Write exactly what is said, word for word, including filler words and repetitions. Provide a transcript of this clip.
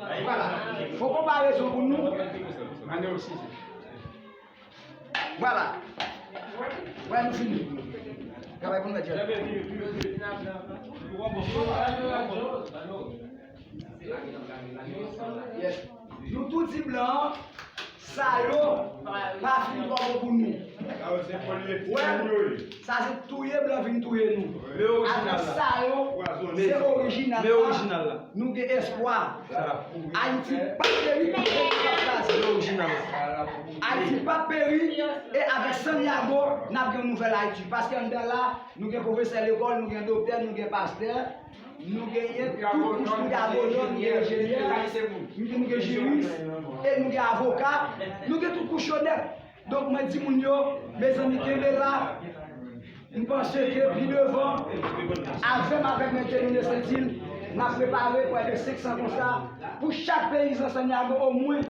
Vwala. Fò konparezon pou nou. Vwala. Wè, nou fini. Travay pou nou mèt jèn. Yes. Nou tou di blan an, sa yo pa fin twò bon pou nou. Wè, sa se touye blan vin touye nou. Avèk sa yo, se orijinal la. Nou gen espwa. Ayiti p ap peri, Ayiti p ap peri, e avèk Santiago, n ap gen yon nouvèl Ayiti. Paske anndan la, nou gen pwofesè lekòl, nou gen doktè, nou gen pastè, nou genyen tout kouch, nou gen agwonòm, nou gen enjenyè, nou gen, nou gen jiris, e nou gen avoka, nou gen tout kouch yo nèt. Donk, mwen di moun yo, mezanmi, kenbe la. M panse ke pi devan, avè m, avèk Mèt Jerry Desaintil, n ap prepare prè de senk san konsa pou chak peyizan Santiago, omwen.